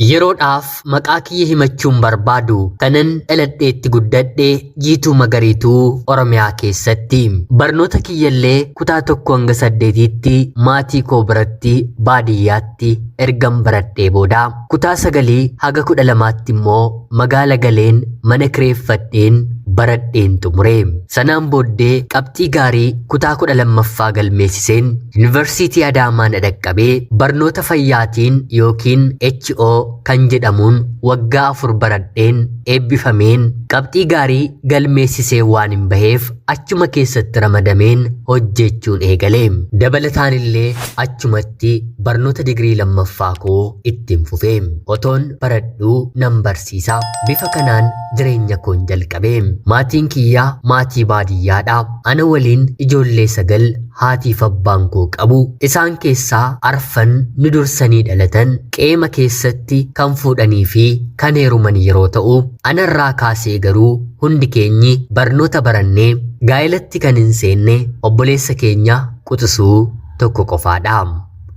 Yeroodhaaf maqaa kiyya himachuun barbaadu kanan dhaladheetti guddadhe Jiituu Magariituu Oromiyaa keessatti. Barnoota kiyyallee kutaa tokko hanga saddeetiitti maatii koo biratti baadiyyaatti ergan baradhee booda kutaa sagalii haga 12tti immoo magaala galeen mana kireeffadheen baradheen xumure. Sanaan booddee qabxii gaarii kutaa 12ffaa galmeessiseen Yuunivarsiitii Adaamaa na dhaqqabee barnoota fayyaatiin yookiin HO kan jedhamuun waggaa 4 baradheen eebbifameen qabxii gaarii galmeessisee waan hin baheef achuma keessatti ramadameen hojjechuun eegale. Dabalataan illee achumatti barnoota digirii lammaffaa koo ittiin fufe. Otoon baradhuu nan barsiisa. Bifa kanaan jireenya koon jalqabe. Maatiin kiyya maatii baadiyyaadha. Ana waliin ijoollee 9 haatiif abbaan koo qabu. Isaan keessaa arfan nu dursanii dhalatan qe'eema keessatti kan fuudhanii fi kan heeruman yeroo ta'u, anarraa kaasee garuu hundi keenyi barnoota barannee gaa'elatti kan hin seenne obboleessa keenya quxisuu tokko qofaadha.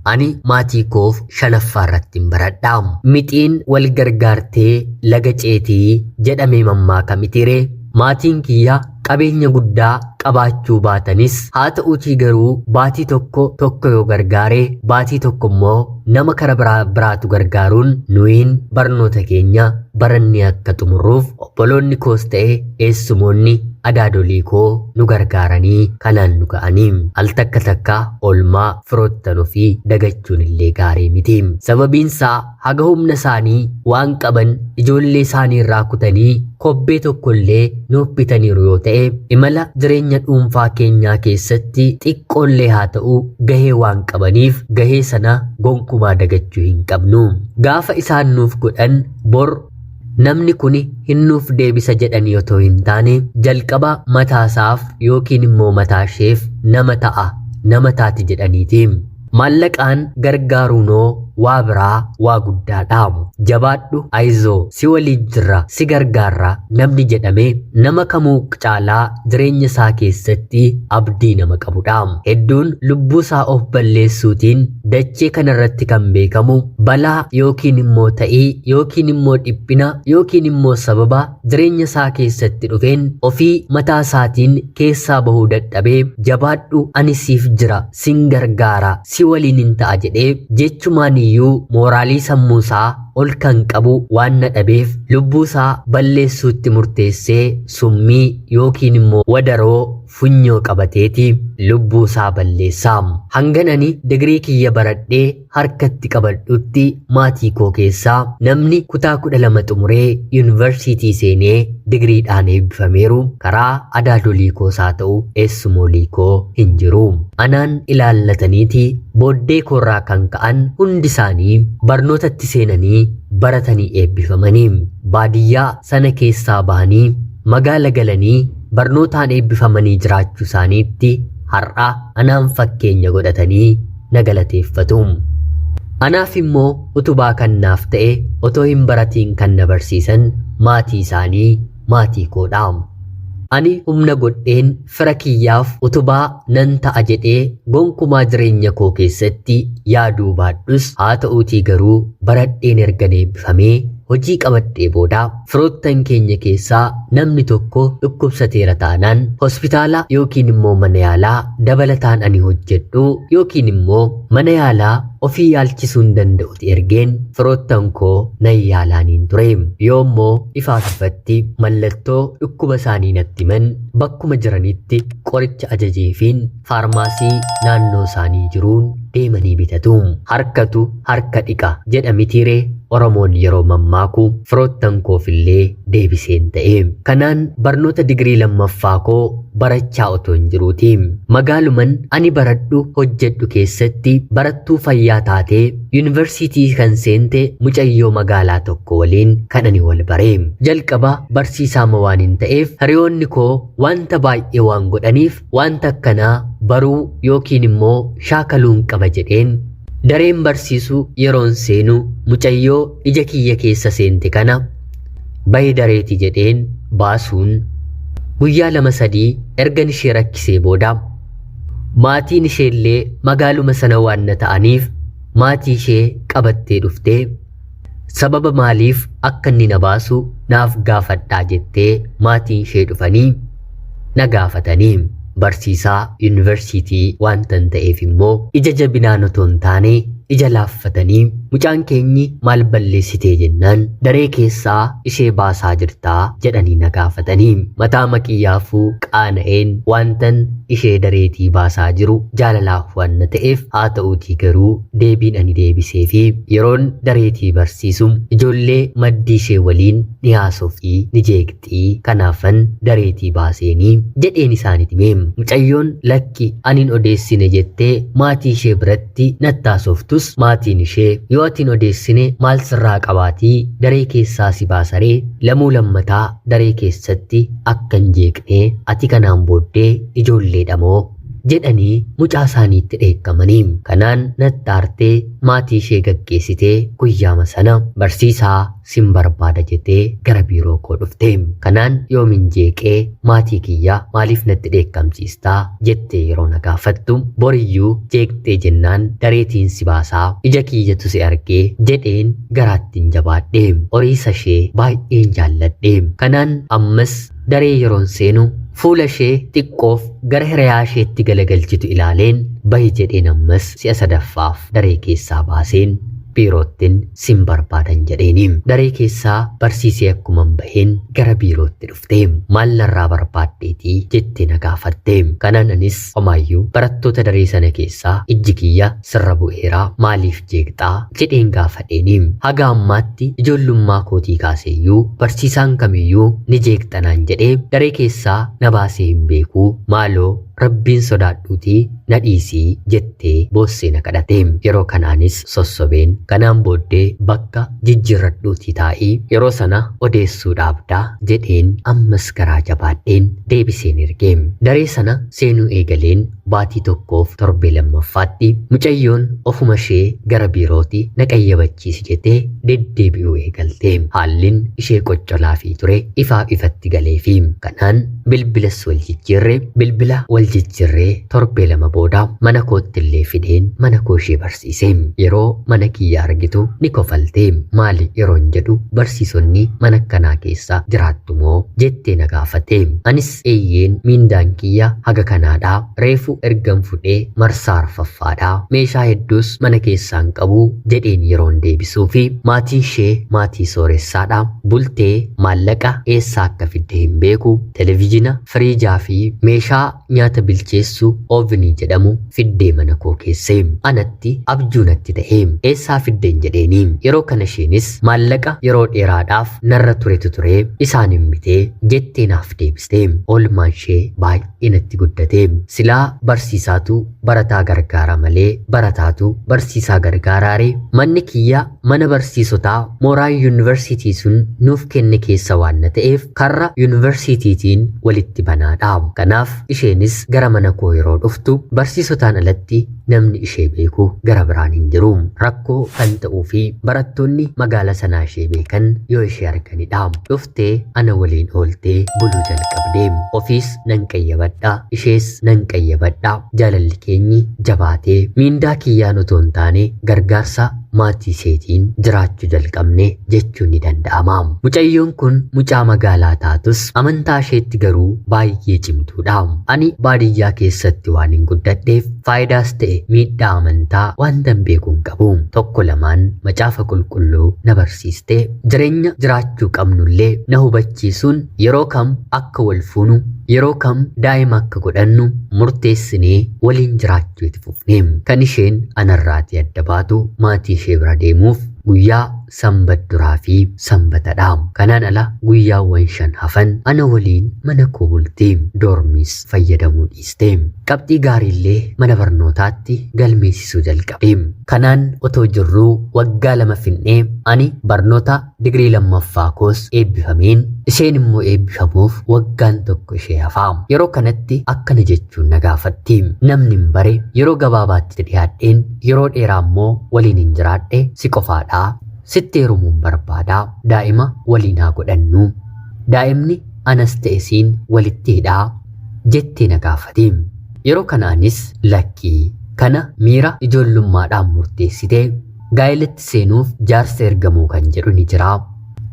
Ani maatii koof shanaffaa irrattin baradha. Mixiin wal gargaartee laga ceetii jedhamee mammaaka mitiiree? Maatiin kiyya qabeenya guddaa qabaachuu baatanis haa ta'uutii garuu baatii tokko tokko yoo gargaare baatii tokko immoo nama kara biraa biraatu gargaaruun nuyiin barnoota keenya barannee akka xumurruuf obboloonni koos ta'e eessumoonni adaadolii koo nu gargaaranii kanaan nu ga'anii. Al takka takka oolmaa firoottan ofii dagachuun illee gaarii miti. Sababiinsaa haga humna isaanii waan qaban ijoollee isaanii irraa kutanii kobbee tokko illee nuuf bitaniiru yoo ta'e imala jireenya dhuunfaa keenyaa keessatti xiqqoollee haa ta'u gahee waan qabaniif gahee sana gonkumaa dagachuu hin qabnu. Gaafa isaan nuuf godhan bor namni kuni hin nuuf deebisa jedhanii otoo hin taane jalqaba mataasaaf yookiin immoo mataasheef nama ta'a nama taati jedhaniiti. Maallaqaan gargaaruunoo waa biraa waa guddaadha. Jabaadhu, ayizoo, si waliin jirra, si gargaarra namni jedhame nama kamuu caalaa jireenya isaa keessatti abdii nama qabudha. Hedduun lubbuu isaa of balleessuutiin dachee kanarratti kan beekamu balaa yookiin immoo ta'ii yookiin immoo dhiphina yookiin immoo sababa jireenya isaa keessatti dhufeen ofii mataa isaatiin keessaa bahuu dadhabee jabaadhu ani siif jira sin gargaara si waliinin ta'a jedhee jechumaan iyyuu mooraalii sammuu isaa ol kan qabu waan na dhabeef lubbuu isaa balleessuutti murteessee summii yookiin immoo wadaroo funyoo qabateeti lubbuu isaa balleessa. Hangan ani digirii kiyya baradhee harkatti qabadhutti maatii koo keessaa namni kutaa 12 xumuree yuunivarsiitii seenee digiriidhaan eebbifameeru karaa adaadolii koos haa ta'u eessumoolii koo hin jiru. Anaan ilaallataniiti booddee koorraa kan ka'an hundi isaanii barnootatti seenanii baratanii eebbifamanii. Baadiyyaa sana keessaa bahanii magaala galanii barnootaan eebbifamanii jiraachuu isaaniitti har'a anaan fakkeenya godhatanii na galateeffatu. Anaaf immoo utubaa kan naaf ta'e otoo hin baratiin kan na barsiisan maatii isaanii maatii koodha. Ani humna godheen fira kiyyaaf utubaa nan ta'a jedhee gonkumaa jireenya koo keessatti yaaduu baadhus haa ta'uutii garuu baradheen ergan eebbifamee hojii qabadhee booda firoottan keenya keessaa namni tokko dhukkubsateera taanaan hospitaala yookiin immoo mana yaalaa dabalataan ani hojjedhu yookiin immoo mana yaalaa ofii yaalchisuu hin danda'uti ergeen firoottan koo nan yaalaaniin ture. Yoo immoo ifaaf ifatti mallattoo dhukkuba isaanii natti himan bakkuma jiranitti qoricha ajajeefiin faarmaasii naannoo isaanii jiruun deemanii bitatu. Harkatu harka dhiqa jedha mitiiree Oromoon yeroo mammaaku firoottan koofillee deebiseen ta'e. Kanaan barnoota digirii lammaffaa koo barachaa otoo hin jiruuti. Magaaluman ani baradhu hojjedhu keessatti barattuu fayyaa taatee yuunivarsiitii kan seente mucayyoo magaalaa tokko waliin kan ani wal bare. Jalqaba barsiisaama waan hin ta'eef hiriyoonni koo wanta baay'ee waan godhaniif wanta akkanaa baruu yookiin immoo shaakaluun qaba jedheen dareen barsiisu yeroon seenu mucayyoo ija kiyya keessa seente kana bahi dareeti jedheen baasuun guyyaa lama sadii ergan ishee rakkisee booda maatiin isheellee magaaluma sana waan na ta'aniif maatii ishee qabattee dhuftee sababa maaliif akka inni na baasu naaf gaafadhaa jettee maatiin ishee dhufanii na gaafatanii. Barsiisaa yuunivarsiitii waantan ta'eef immoo ija jabinaan otoo hin taane ija laaffatanii mucaan keenyi maal balleessitee jennaan daree keessaa ishee baasaa jirtaa jedhanii na gaafatanii. Mataa maqiyyaafuu qaana'een waantan ishee dareetii baasaa jiru jaalalaaf waan na ta'eef haa ta'uutii garuu deebiin ani deebisee fi yeroon dareetii barsiisu ijoollee maddii ishee waliin ni haasofii ni jeeqxii kanaafan dareetii baaseenii jedheen isaanitti hime. Mucayyoon lakki ani hin odeessine jettee maatii ishee biratti nattaasoftus maatiin ishee yoo ati hin odeessine maal sirraa qabaatii daree keessaa si baasaree lamuu lammataa daree keessatti akka hin jeeqnee ati kanaan booddee ijoolleedha moo jedhanii mucaa isaaniitti dheekkamanii. Kanaan nattaartee maatii ishee gaggeessitee guyyaama sana barsiisaa sin barbaada jettee gara biiroo koo dhufte. Kanaan yoomin jeeqee maatii kiyya maaliif natti dheekkamsiistaa jettee yeroo na gaafattu boriyyuu jeeqxee jennaan dareetiin si baasaa ija kiyyatu si argee jedheen garaattiin jabaadhe. Horiisa ishee baay'een jaalladhe. Kanaan ammas daree yeroon seenu fuula ishee xiqqoof gara hiriyaa isheetti galagalchitu ilaaleen bahi jedheen ammas si'a sadaffaaf daree keessaa baaseen biiroottin sin barbaadan jedheeni. Daree keessaa barsiisee akkuman baheen gara biirootti dhufte. Maal narraa barbaaddeetii jettee na gaafatte. Kanaan anis homaayyuu barattoota daree sana keessaa ijji kiyya sirra bu'eeraa maaliif jeeqxaa jedheen gaafadheeni. Haga ammaatti ijoollummaa kootii kaaseeyyuu barsiisaan kamiyyuu ni jeeqxanaan jedhee daree keessaa na baasee hin beekuu maaloo rabbiin sodaadhuutii na dhiisii jettee boossee na kadhate. Yeroo kanaanis sossobeen kanaan booddee bakka jijjiirradhuutii taa'ii yeroo sana odeessuu dhaabdaa jedheen ammas garaa jabaadheen deebiseen erge. Daree sana seenuu eegaleen baatii tokkoof torbee lammaffaatti mucayyoon ofuma ishee gara biirooti na qayyabachiisi jettee deddeebi'uu eegalte. Haalliin ishee qoccolaafii ture ifaa ifatti galeefi. Kanaan bilbilas wal jijjiirre bilbila wal jijjiirree torbee lama booda mana kootti illee fideen mana koo ishee barsiise. Yeroo mana kiyya argitu ni kofalte. Maali yeroon jedhu barsiisonni mana kanaa keessa jiraattu moo jettee na gaafate. Anis eeyyeen miindaan kiyya haga kanaadhaa reefu ergan fudhee marsaa arfaffaadhaa meeshaa hedduus mana keessaan qabu jedheen yeroon deebisuu fi maatiin ishee maatii sooressaadha. Bultee maallaqa eessaa akka fidde hin beeku. Televizyiina, firiijaa fi meeshaa nyaata bilcheessu ovenii jedhamu fiddee mana koo keesse. Anatti abjuu natti ta'e. Eessaa fiddeen jedheeni. Yeroo kana isheenis maallaqa yeroo dheeraadhaaf narra turetu ture isaan hin bitee jettee naaf deebiste. Oolmaan ishee baay'ee natti guddate. Silaa barsiisaatu barataa gargaara malee barataatu barsiisaa gargaaraare. Manni kiyya mana barsiisotaa mooraa yuunivarsiitii sun nuuf kenne keessa waan na ta'eef karra yuunivarsiitiitiin walitti banaadha. Kanaaf isheenis gara mana koo yeroo dhuftu barsiisotaan alatti namni ishee beeku gara biraan hin jiru. Rakkoo kan ta'uu fi barattoonni magaala sanaa ishee beekan yoo ishee arganidha. Dhuftee ana waliin ooltee buluu jalqabde. Ofiis nan qayyabadha, ishees nan qayyabadha. Jaalalli keenyi jabaatee miindaa kiyyaan otoo hin taane gargaarsa maatii isheetiin jiraachuu jalqabne jechuun ni danda'ama. Mucayyoon kun mucaa magaalaa taatus amantaa isheetti garuu baay'ee cimtuudha. Ani baadiyyaa keessatti waan hin guddadheef faayidaas ta'e miidhaa amantaa wanta hin beeku hin qabu. Tokko lamaan macaafa qulqulluu na barsiiste jireenya jiraachuu qabnullee na hubachiisuun yeroo kam akka wal fuunu yeroo kam daa'ima akka godhannu murteessinee waliin jiraachuu itti fufne. Kan isheen anarraatii adda baatu maatii ishee bira deemuuf guyyaa sanbat duraa fi sanbatadha. Kanaan ala guyyaawwan 5 hafan ana waliin mana koo bulti. Doormis fayyadamuu dhiiste. Qabxii gaariillee mana barnootaatti galmeessisuu jalqabde. Kanaan otoo jirruu waggaa 2 finnee ani barnoota digirii lammaffaa koos eebbifameen isheen immoo eebbifamuuf waggaan tokko ishee hafaa. Yeroo kanatti akkana jechuun na gaafatti. Namni hin bare yeroo gabaabaatti dhiyaadheen yeroo dheeraa immoo waliin hin jiraadhe si qofaadha. Sitti heerumuun barbaadaa. Daa'ima waliin haa godhannu. Daa'imni anas ta'e siin walitti hidhaa jettee na gaafate. Yeroo kana anis lakkii kana miira ijoollummaadhaan murteessitee gaa'elatti seenuuf jaarsa ergamuu kan jedhu ni jira.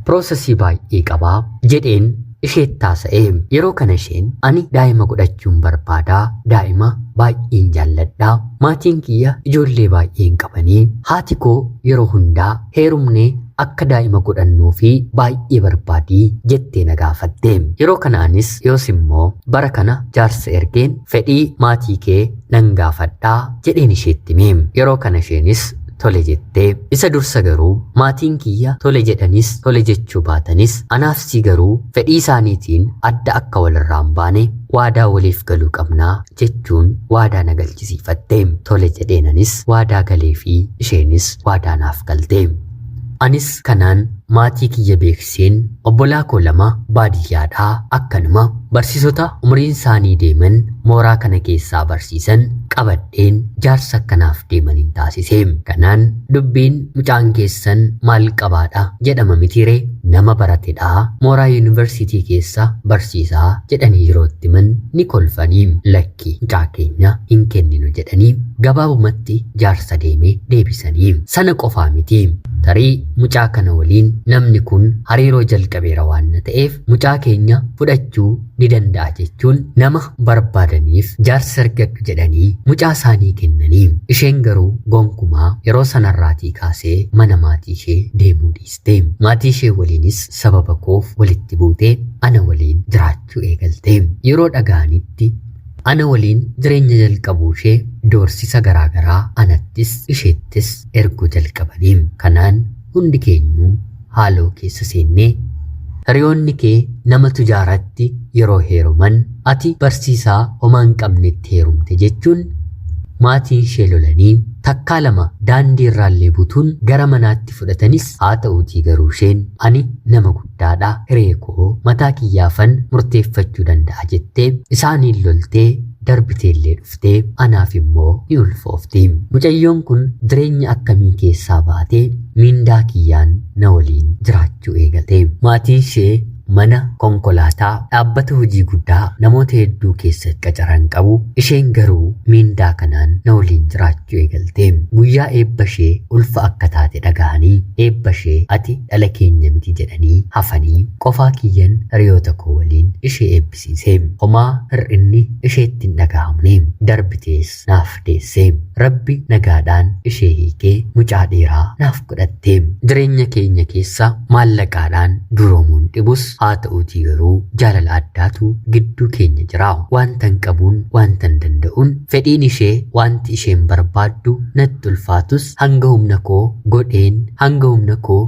Piroosesii baay'ee qabaa jedheen isheetti haasa'e. Yeroo kana isheen ani daa'ima godhachuun barbaadaa, daa'ima baay'een jaalladhaa, maatiin kiyya ijoollee baay'een qabanii, haati koo yeroo hundaa heerumnee akka daa'ima godhannuu fi baay'ee barbaadii jettee na gaafatte. Yeroo kana anis yoos immoo bara kana jaarsa ergeen fedhii maatii kee nan gaafadhaa jedheen isheetti hime. Yeroo kana isheenis tole jettee isa dursa garuu maatiin kiyya tole jedhanis tole jechuu baatanis anaaf si garuu fedhii isaaniitiin adda akka walirraa hin baane waadaa waliif galuu qabnaa jechuun waadaa na galchisiifatte. Tole jedheenanis waadaa galee fi isheenis waadaa naaf galte. Anis kanaan maatii kiyya beeksiseen obbolaa koo lama baadiyyaadhaa akkanuma barsiisota umriin isaanii deeman mooraa kana keessaa barsiisan qabadheen jaarsa akkanaaf deemaniin taasise. Kanaan dubbiin mucaan keessan maal qabaadha jedhama mitiiree nama baratedha mooraa yuunivarsiitii keessa barsiisaa jedhanii yeroo itti himan ni kolfanii lakki mucaa keenya hin kenninu jedhanii gabaabumatti jaarsa deeme deebisanii. Sana qofaa miti tarii mucaa kana waliin namni kun hariiroo jalqabeera waan ta'eef mucaa keenya fudhachuu ni danda'a jechuun nama barbaadaniif jaarsa argadhu jedhanii mucaa isaanii kennanii. Isheen garuu gonkumaa yeroo sanarraatii kaasee mana maatii ishee deemuu dhiiste. Maatii ishee waliinis sababa koof walitti buutee ana waliin jiraachuu eegalte. Yeroo dhaga'anitti ana waliin jireenya jalqabuu ishee doorsisa garaagaraa anattis isheettis erguu jalqabanii. Kanaan hundi keenyuu haaloo keessa seennee hiriyoonni kee nama tujaaratti yeroo heeruman ati barsiisaa homaa hin qabnetti heerumte jechuun maatiin ishee lolanii takkaa lama daandii irraallee butuun gara manaatti fudhatanis haa ta'uutii garuu isheen ani nama guddaadha hiree koo mataa kiyyaafan murteeffachuu danda'a jettee isaaniin loltee darbiteellee dhuftee anaaf immoo ni ulfoofti. Mucayyoon kun jireenya akkamii keessaa baatee miindaa kiyyaan na waliin jiraachuu eegalte. Maatiin ishee mana, konkolaataa, dhaabbata hojii guddaa namoota hedduu keessatti qacaran qabu. Isheen garuu miindaa kanaan na waliin jiraachuu eegalte. Guyyaa eebba ishee ulfa akka taate dhaga'anii eebba ishee ati dhala keenya miti jedhanii hafanii qofaa kiyyan hiriyoota koo waliin ishee eebbisiise. Homaa hir'inni isheetti hin dhaga'amne. Darbitees naaf deesse. Rabbi nagaadhaan ishee hiikee mucaa dhiiraa naaf godhatte. Jireenya keenya keessa maallaqaadhaan duroomuun dhibus haa ta'uutii garuu jaalala addaatu gidduu keenya jira. Wanta hin qabuun, wanta hin danda'uun, fedhiin ishee wanti isheen barbaaddu natti ulfaatus hanga humna koo godheen, hanga humna koo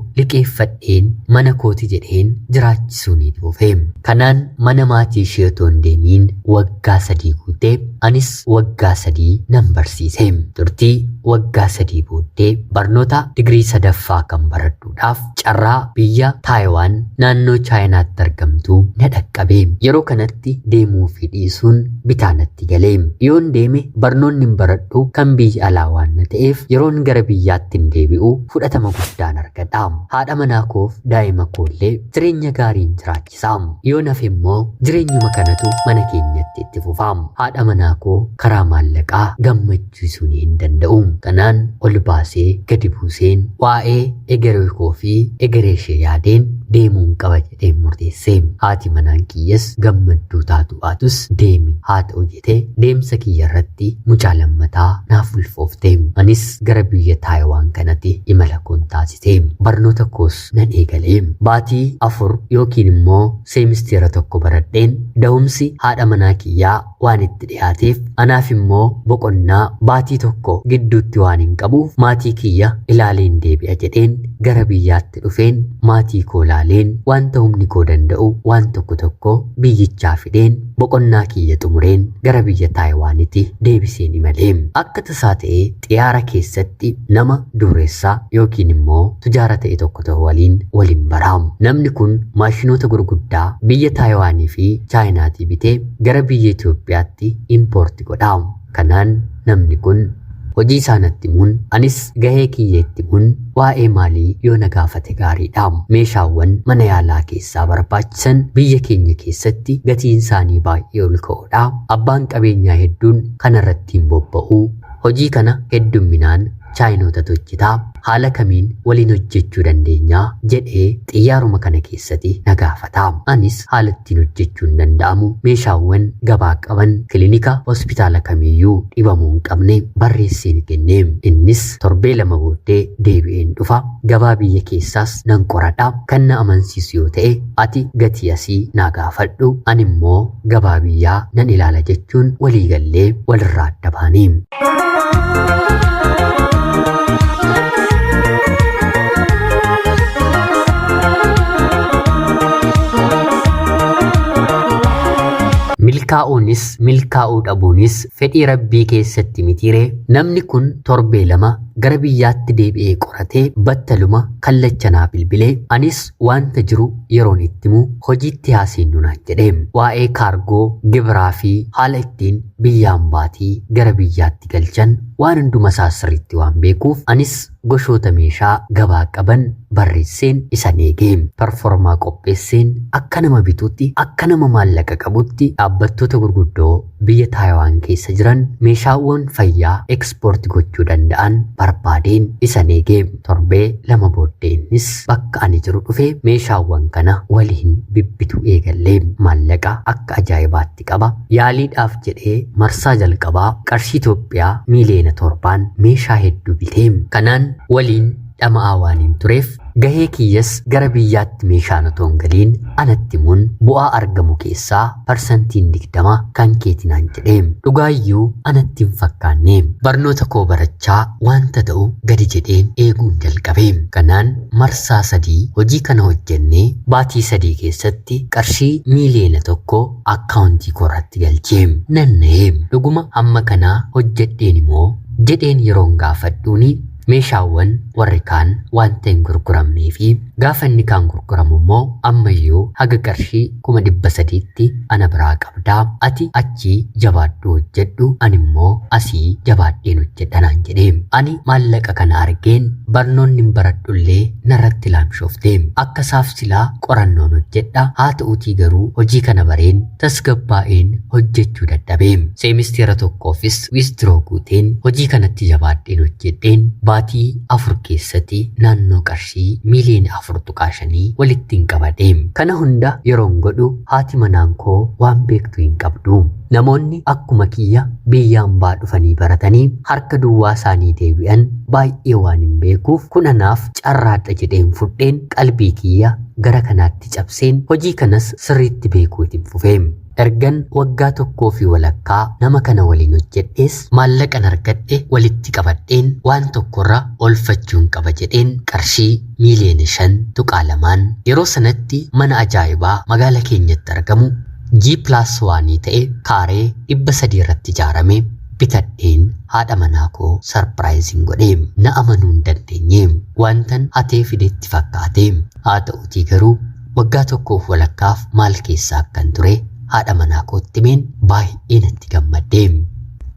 liqeeffadheen mana kooti jedheen jiraachisuu ni dhufe. Kanaan mana maatii ishee otoo hin deemiin waggaa 3 guutee anis waggaa 3 nan barsiise. Turtii waggaa 3 booddee barnoota digirii 3ffaa kan baradhuudhaaf carraa biyya Taayiwaan naannoo Chaayinaatti argamtu na dhaqqabe. Yeroo kanatti deemuu fi dhiisuun bitaa natti gale. Yoon deeme barnoonni hin baradhu kan biyya alaa waan na ta'eef yeroon gara biyyaatti hin deebi'u fudhatama guddaan argadha. Haadha manaa koof daa'ima koollee jireenya gaariin jiraachisa. Yoon hafe immoo jireenyuma kanatu mana keenyatti itti fufa. Haadha manaa koo karaa maallaqaa gammachiisuu ni hin danda'u. Kanaan ol baasee gadi buuseen waa'ee egeree koo fi egeree ishee yaadeen deemuun qaba jedheen murteesse. Haati manaan kiyyas gammadduu taatu baatus deemi haa ta'u jettee deemsa kiyya irratti mucaa lammataa naaf ulfoofte. Anis gara biyya Taayiwaan kanatti imala koon taasise. Barnoota koos nan eegale. Baatii 4 yookiin immoo seemisteera 1 baradheen da'umsi haadha manaa kiyyaa waan itti dhiyaateef anaaf immoo boqonnaa baatii 1 gidduutti waan hin qabuuf maatii kiyya ilaaleen deebi'a jedheen gara biyyaatti dhufeen maatii koo ilaaleen wanta humni koo danda'u waan tokko tokko biyyichaa fideen boqonnaa kiyya xumureen gara biyya Taayiwaanitti deebiseen imalee. Akka tasaa ta'ee xiyyaara keessatti nama dureessaa yookiin immoo tujaara ta'e tokko ta'u waliin waliin baraam. Namni kun maashinoota gurguddaa biyya Taayiwaanii fi Chaayinaatii bitee gara biyya Itoophiyaatti impoorti godha. Kanaan namni kun Hojii isaa natti himuun anis gahee kiyya itti himuun waa'ee maalii yoo na gaafate gaariidha. Meeshaawwan mana yaalaa keessaa barbaachisan biyya keenya keessatti gatiin isaanii baay'ee ol ka'oodha. Abbaan qabeenyaa hedduun kanarratti hin bobba'u. Hojii kana heddumminaan chaayinootatu hojjeta. Haala kamiin waliin hojjechuu dandeenyaa jedhee xiyyaaruma kana keessatti na gaafata. Anis haala ittiin hojjechuun danda'amu meeshaawwan gabaa qaban kilinika hospitaala kamiiyyuu dhibamuu hin qabne barreesseen kenne. Innis torbee 2 booddee deebi'een dhufa. Gabaa biyya keessaas nan qoradha. Kan na amansiisu yoo ta'e ati gatii asii naa gaafadhu, ani immoo gabaa biyyaa nan ilaala jechuun walii gallee walirraa adda baane. Milkaa'uunis milkaa'uu dhabuunis fedhii rabbii keessatti mitiiree namni kun torbee 2 gara biyyaatti deebi'ee qoratee battaluma kallacha naa bilbilee anis wanta jiru yeroon itti himu hojiitti haaseennu naan jedhe. Waa'ee kaargoo, gibiraa fi haala ittiin biyyaan baatii gara biyyaatti galchan waan hunduma isaa sirriitti waan beekuuf anis goshoota meeshaa gabaa qaban barreesseen isan eege. Performaa qopheesseen akka nama bituutti, akka nama maallaqa qabutti dhaabbattoota gurguddoo biyya Taayiwaan keessa jiran meeshaawwan fayyaa ekspoorti gochuu danda'an barbaadeen isan eege. Torbee 2 booddee innis bakka ani jiru dhufe meeshaawwan kana waliin bibbituu eegalle. Maallaqa akka ajaa'ibaatti qaba. Yaaliidhaaf jedhee marsaa jalqabaa qarshii Itoophiyaa miiliyoona 7n meeshaa hedduu bite. Kanaan waliin dhama'aa waan hin tureef gahee kiyyas gara biyyaatti meeshaan otoo hin galiin anatti himuun bu'aa argamu keessaa parsantiin 20 kan keeti naan jedhe. Dhugaayyuu anatti hin fakkaanne. Barnoota koo barachaa wanta ta'u gadi jedheen eeguun jalqabe. Kanaan marsaa 3 hojii kana hojjennee baatii 3 keessatti qarshii miiliyoona 1 akkaawuntii koo irratti galche. Nan na'e. Dhuguma hamma kanaa hojjedheen immoo jedheen yeroon gaafadhuuni meeshaawwan warri kaan wanta hin gurguramnee fi gaafa inni kaan gurguramu immoo ammayyuu haga qarshii 300,000tti ana biraa qabdaa, ati achii jabaadhu hojjedhu, ani immoo asii jabaadheen hojjedha naan jedhe. Ani maallaqa kana argeen barnoonni hin baradhullee narratti laamshoofte. Akka isaaf silaa qorannoon hojjedha, haa ta'uutii garuu hojii kana bareen tasgabbaa'een hojjechuu dadhabe. Seemisteera tokkoofis wiistiroo guuteen hojii kanatti jabaadheen hojjedheen baatii 4 keessatti naannoo qarshii miiliyoona 4.5 walitti hin qabadhe. Kana hunda yeroon godhu haati manaan koo waan beektu hin qabdu. Namoonni akkuma kiyya biyya ambaa dhufanii baratanii harka duwwaa isaanii deebi'an baay'ee waan hin beekuuf kun anaaf carraadha jedheen fudheen qalbii kiyya gara kanaatti cabseen hojii kanas sirriitti beekuu itti fufe. Ergan waggaa tokkoo fi walakkaa nama kana waliin hojjedhees maallaqan argadhe walitti qabadheen waan tokkorra oolfachuun qaba jedheen qarshii miiliyoona 5.2 yeroo sanatti mana ajaa'ibaa magaala keenyatti argamu G plus 1 ta'e kaaree 300 irratti ijaarame bitadheen haadha manaa koo sarpiraayiziin godhe. Na amanuu hin dandeenye. Wantan hatee fidetti fakkaate. Haa ta'uutii garuu waggaa tokkoof walakkaaf maal keessa akkan ture haadha manaa kootti himeen baay'ee natti gammadde.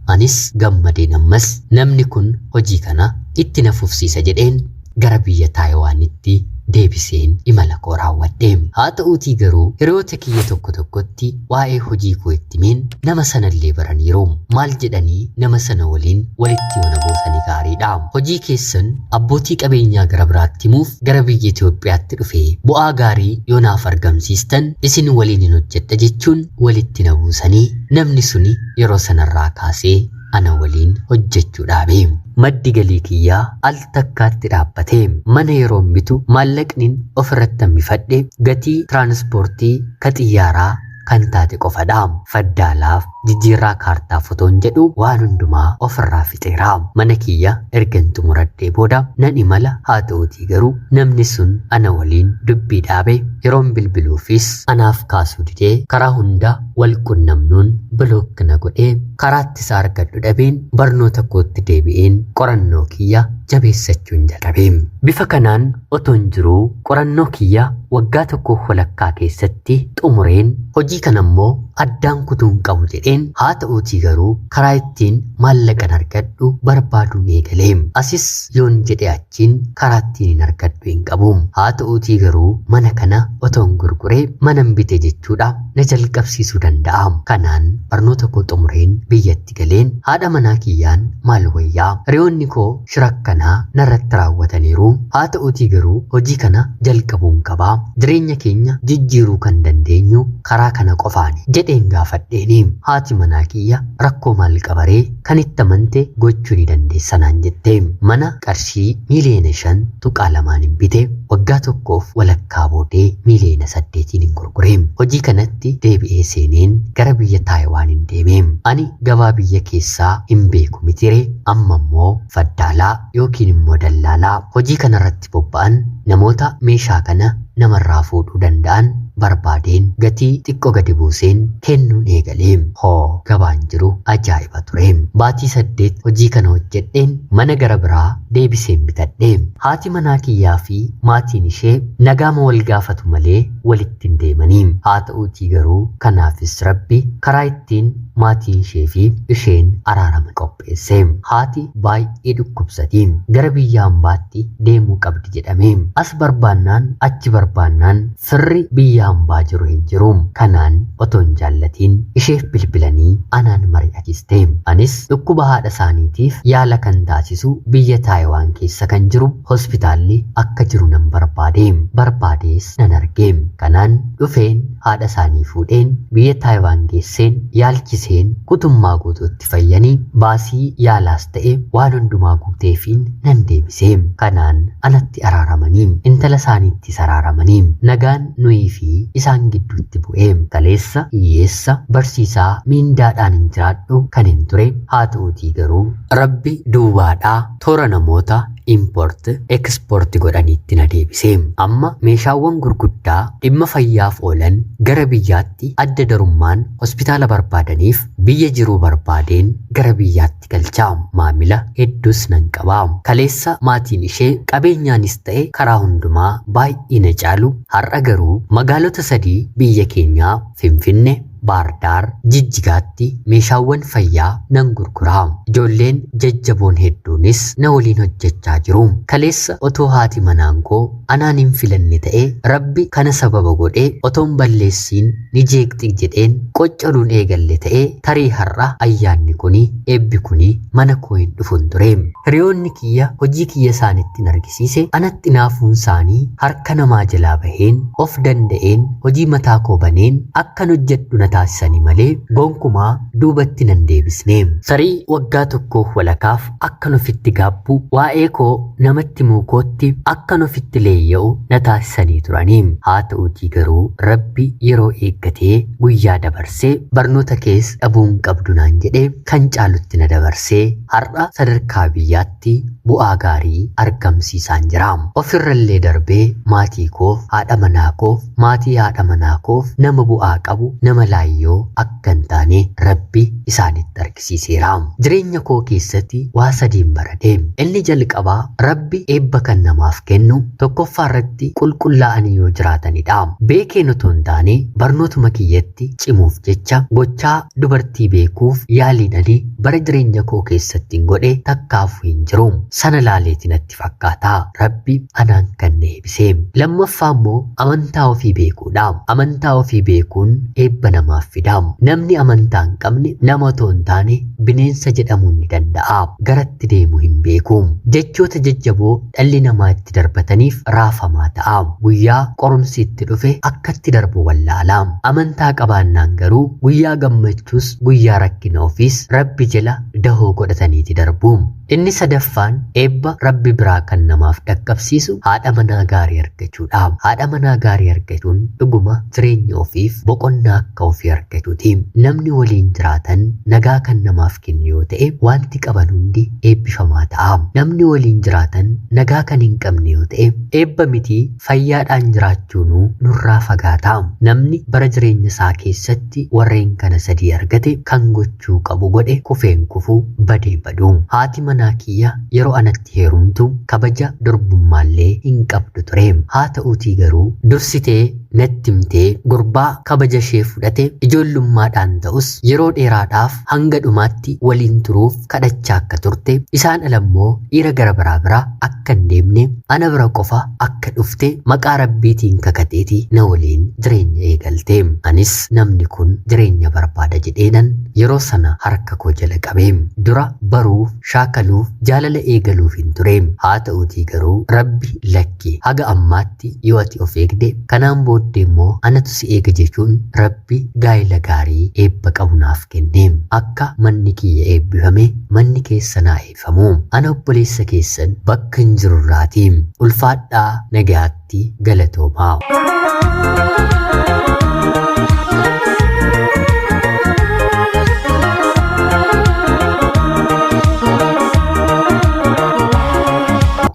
Anis gammadeen ammas namni kun hojii kana itti na fufsiisa jedheen gara biyya Taayiwaanitti deebiseen imala koo raawwadhe. Haa ta'uutii garuu hiriyoota kiyya tokko tokkotti waa'ee hojii koo itti himeen nama sanallee baraniiru. Maal jedhanii nama sana waliin walitti yoo na buusanii gaariidha. Hojii keessan abbootii qabeenyaa gara biraatti himuuf gara biyya Itoophiyaatti dhufee bu'aa gaarii yoo naaf argamsiistan isin waliin hin hojjedha jechuun walitti na buusanii namni suni yeroo sanarraa kaasee ana waliin hojjechuu dhaabe. Maddi galii kiyyaa al takkaatti dhaabbate. Mana yeroon bitu maallaqnin ofirratti hambifadhe gatii tiraanspoortii ka xiyyaaraa kan taate qofadha. Faddaalaaf jijjiirraa kaartaa fotoon jedhu waan hundumaa ofirraa fixeera. Mana kiyya ergan xumuradhee booda nan imala, haa ta'uutii garuu namni sun ana waliin dubbii dhaabe. Yeroon bilbiluufis anaaf kaasuu didee karaa hunda wal qunnamnuun block na godhee karaatti isa argadhu dhabeen barnoota kootti deebi'een qorannoo kiyya jabeessachuun jalqabe. Bifa kanaan otoon jiruu qorannoo kiyya waggaa tokkoof walakkaa keessatti xumureen hojii kana immoo addaan kutuun qabu jedheen haa ta'uutii garuu karaa ittiin maallaqan argadhu barbaaduun eegale. Asis yoon jedhe achiin karaa ittiin hin argadhu hin qabu. Haa ta'uutii garuu mana kana otoon gurguree manan bite jechuudha na jalqabsiisuu danda'a. Kanaan barnoota koo xumureen biyyatti galeen haadha manaa kiyyaan maal wayyaa hiriyoonni koo shira akkanaa narratti raawwataniiru. Haa ta'uutii garuu hojii kana jalqabuun qabaa. Jireenya keenya jijjiiruu kan dandeenyu karaa kana qofaani jedheen gaafadheeni. Haati manaa kiyya rakkoo maal qabaree kan itti amante gochuu ni dandeessa naan jette. Mana qarshii miiliyoona 5.2 hin bite waggaa tokkoof walakkaa boodee miiliyoona 8 hin gurgure. Hojii kanatti deebi'ee seeneen gara biyya Taayiwaan hin deeme. Ani gabaa biyya keessaa hin beeku mitire amma immoo faddaalaa yookiin immoo dallaalaa hojii kanarratti bobba'an namoota meeshaa kana namarraa fuudhuu danda'an barbaadeen gatii xiqqoo gadi buuseen kennuun eegalee. Hoo gabaan jiru ajaa'iba ture. Baatii 8 hojii kana hojjedheen mana gara biraa deebiseen bitadhe. Haati manaa kiyyaa fi maatiin ishee nagaama wal gaafatu malee walitti hin deemanii. Haa ta'uutii garuu kanaafis Rabbi karaa ittiin maatiin ishee fi isheen araaraman qopheesse. Haati baay'ee dhukkubsati. Gara biyya hambaatti deemuu qabdi jedhame. As barbaannaan achi barbaannaan firri biyya hambaa jiru hin jiru. Kanaan otoo hin jaallatiin isheef bilbilanii anaan mari'achiste. Anis dhukkuba haadha isaaniitiif yaala kan taasisu biyya Taayiwaan keessa kan jiru hospitaalli akka jiru nan barbaade. Barbaadees nan arge. Kanaan dhufeen haadha isaanii fuudheen biyya Taayiwaan geesseen yaalchiseen guutummaa guutuutti fayyanii baasii yaalaas ta'e waan hundumaa guuteefiin nan deebise. Kanaan anatti araaramanii intala isaaniittis araaramanii nagaan nuyii fi isaan gidduutti bu'e. Kaleessa hiyyeessa barsiisaa miindaadhaan hin jiraadhu kan hin ture haa ta'uutii garuu Rabbi duubaadhaa toora namoota import export godhaniitti na deebise. Amma meeshaawwan gurguddaa dhimma fayyaaf oolan gara biyyaatti adda darummaan hospitaala barbaadaniif biyya jiruu barbaadeen gara biyyaatti galcha. Maamila hedduus nan qaba. Kaleessa maatiin ishee qabeenyaanis ta'e karaa hundumaa baay'ee na caalu. Har'a garuu magaalota 3 biyya keenyaa Finfinne, Baardaar, Jijjigaatti meeshaawwan fayyaa nan gurgura. Ijoolleen jajjaboon hedduunis na waliin hojjechaa jiru. Kaleessa otoo haati manaan koo anaan hin filanne ta'e Rabbi kana sababa godhee otoon balleessiin ni jeeqxi jedheen qoccoluun eegalle ta'e tarii har'a ayyaanni kuni eebbi kuni mana koo hin dhufun ture. Hiriyoonni kiyya hojii kiyya isaanitti argisiise anatti naafuun isaanii harka namaa jalaa baheen of danda'een hojii mataa koo baneen akkan hojjedhu na taasisanii malee gonkumaa duubatti nan deebisne. Tarii waggaa tokkoof walakaaf akkan ofitti gaabbu waa'ee koo namatti muukootti akkan ofitti leeyya'u na taasisanii turanii. Haa ta'uutii garuu Rabbi yeroo eeggatee guyyaa dabarsee barnoota kees dhabuun qabdu naan jedhee kan caalutti na dabarsee har'a sadarkaa biyyaatti bu'aa gaarii argamsiisaan jira. Ofirrallee darbee maatii koof, haadha manaa koof, maatii haadha manaa koof nama bu'aa qabu, nama laayyoo akka hin taane Rabbi isaanitti argisiiseera. Jireenya koo keessatti waa sadiin baradhe. Inni jalqabaa Rabbi eebba kan namaaf kennu tokkoffaa irratti qulqullaa'anii yoo jiraatanidha. Beekeen otoo hin taane barnootuma kiyyatti cimuuf jecha gochaa dubartii beekuuf yaaliin ani bara jireenya koo keessatti hin godhe takkaafuu hin jiru. Sana laaleeti natti fakkaata. Rabbi anaan kan na eebise. Lammaffaa immoo amantaa ofii beekuudha. Amantaa ofii beekuun eebba namaaf fida. Namni amantaa hin qabne nama otoo hin taane bineensa jedhamuun ni danda'a. Garatti deemu hin beeku. Jechoota jajjaboo dhalli namaa itti darbataniif raafamaa ta'a. Guyyaa qorumsi itti dhufe akkatti darbu wallaala. Amantaa qabaannaan garuu guyyaa gammachuus guyyaa rakkina ofiis Rabbi jala dahoo godhataniiti darbu. Inni sadaffaan eebba Rabbi biraa kan namaaf dhaqqabsiisu haadha manaa gaarii argachuudha. Haadha manaa gaarii argachuun dhuguma jireenya ofiif boqonnaa akka ofii argachuuti. Namni waliin jiraatan nagaa kan namaaf kennu yoo ta'e wanti qaban hundi eebbifamaa ta'a. Namni waliin jiraatan nagaa kan hin qabne yoo ta'e eebba mitii fayyaadhaan jiraachuunuu nurraa fagaata. Namni bara jireenya isaa keessatti warreen kana sadii argate kan gochuu qabu godhe kufeen kufu badee badu. Haati manaa kiyya yeroo anatti heerumtu kabaja durbummaallee hin qabdu ture. Haa ta'uutii garuu dursitee natti himtee gurbaa kabaja ishee fudhate ijoollummaadhaan ta'us yeroo dheeraadhaaf hanga dhumaatti waliin turuuf kadhachaa akka turte, isaan alammoo dhiira gara biraa bira akka hin deemne, ana bira qofa akka dhufte maqaa Rabbiitiin kakateeti na waliin jireenya eegalte. Anis namni kun jireenya barbaada jedheenan yeroo sana harka koo jala qabe. Dura baruuf, shaakaluuf, jaalala eegaluuf hin ture. Haa ta'uutii garuu Rabbi lakki haga ammaatti yoo ati of eegde kanaan booddee immoo anatu si eega jechuun Rabbi gaa'ela gaarii eebba qabu naaf kenne. Akka manni kiyya eebbifame manni keessa naa eebbifamu. Ana obboleessa keessan bakka hin jirurraati. Ulfaadhaa, nagayaatti, galatoomaa.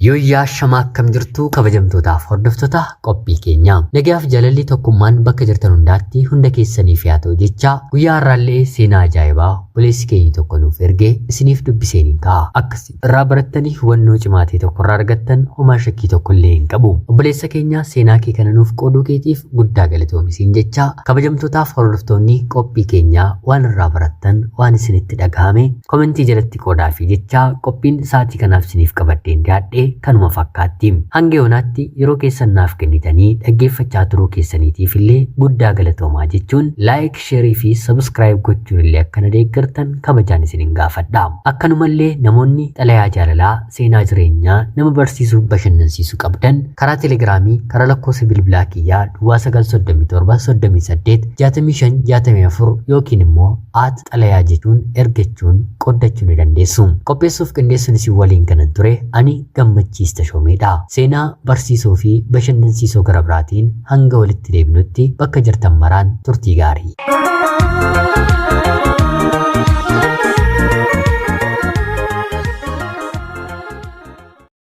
Yooyyaa shamaa, akkam jirtu kabajamtootaaf hordoftoota qophii keenya? Nagayaaf jaalalli tokkummaan bakka jirtan hundaatti hunda keessaniif haa ta'u jecha, guyyaa har'aallee seenaa ajaa'ibaa obboleessi keenya tokko nuuf ergee isiniif dubbiseen hin ka'a. Akkasi irraa barattanii hubannoo cimaa ta'e tokko irraa argattan homaa shakkii tokko illee hin qabu. Obboleessa keenya, seenaa kee kana nuuf qooduu keetiif guddaa galatoomi jecha, kabajamtootaaf hordoftoonni qophii keenyaa waan irraa barattan, waan isinitti dhagahame komentii jalatti qoodaa fi jecha, qophiin sa'aatii kanaaf isiniif qabadheen dhiyaadhe kanuma fakkaatti. Hanga yoonaatti yeroo keessan naaf kennitanii dhaggeeffachaa turuu keessaniitiif illee guddaa galatoomaa jechuun, like, share fi subscribe gochuun illee akkana deeggartan kabajaan isinin gaafadha. Akkanumallee namoonni xalayaa jaalalaa, seenaa jireenyaa nama barsiisuu, bashannansiisuu qabdan karaa Telegiraamii, karaa lakkoofsa bilbilaa kiyyaa duwwaa 937 38 65 64 yookiin immoo @xalayaa jechuun ergachuun qoddachuu ni dandeessu. Qopheessuuf qindeessuun isin waliin kanan ture ani Gammachiis Tashoomeedha. Seenaa barsiisoo fi bashannansiisoo gara biraatiin hanga walitti deebinutti bakka jirtan maraan turtii gaarii.